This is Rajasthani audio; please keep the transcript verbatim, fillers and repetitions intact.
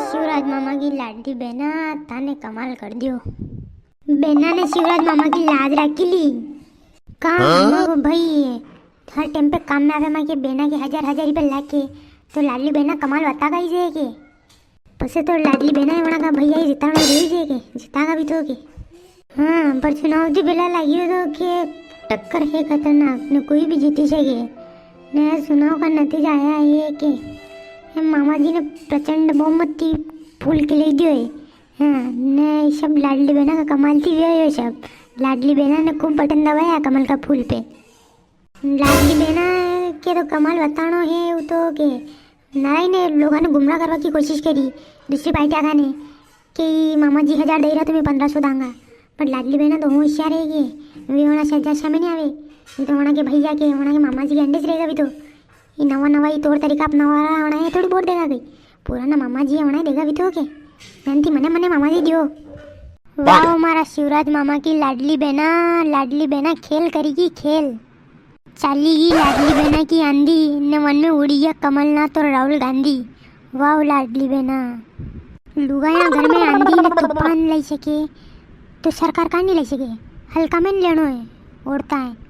शिवराज मामा की लाडली बेना, ताने कमाल कर दियो। बेना ने शिवराज मामा की लाज राखी ली। का हाँ? मामा को भाई है, हर टाइम पे काम में आवे, माँ के बेना के हजार हजार रुपया लाके, तो लाडली बेना कमाल बतागा ही जे के। पसे तो लाडली बेना है, वणा का भैया ही जितावणो रही जे के, जितागा भी तो के। हाँ, पर चुनाव जी बेला लागियो तो के टक्कर है खतरनाक, ने कोई भी जीती सके। ने चुनाव का नतीजा आया है के, ये मामा जी ने प्रचंड बहुमत थी फूल खिलाई दियो है। हाँ, ने सब लाडली बेना का कमाल थी व्यो यो सब। लाडली बेना ने खूब बटन दबाया कमल का फूल पे। लाडली बेना के तो कमाल बताणो है, वो तो के नारायण ने लोगों ने गुमराह करवा की कोशिश करी, दूसरी पार्टियां का ने, कि मामा जी हजार दे रहा, तुम्हें पन्द्रह सौ दांगा। पर लाडली बेना तो होशियार है के, वे वणा से हजार सामने आवे, ये तो वणा के भैया के, वणा के मामा जी के अंडे से रहेगा भी तो। ये नवा नवा ही तौर तरीका अपनावा वाला वणा है, थोड़ी वोट देगा कई। पुराना मामा जी है, वणा देगा भी तो के। जानती मने मने मामा जी दियो। वाह, मारा शिवराज मामा की लाडली बेना, लाडली बेना खेल करेगी खेल। चाली गई लाडली बेना की आंधी, ने वन में उड़ी गया कमलनाथ और राहुल गांधी। वाह लाडली बेना। लुगायां घर में आंधी ने तूफान लाई सके, तो सरकार का नहीं लाई सके? हल्का में नी लेणो है, औरतां है।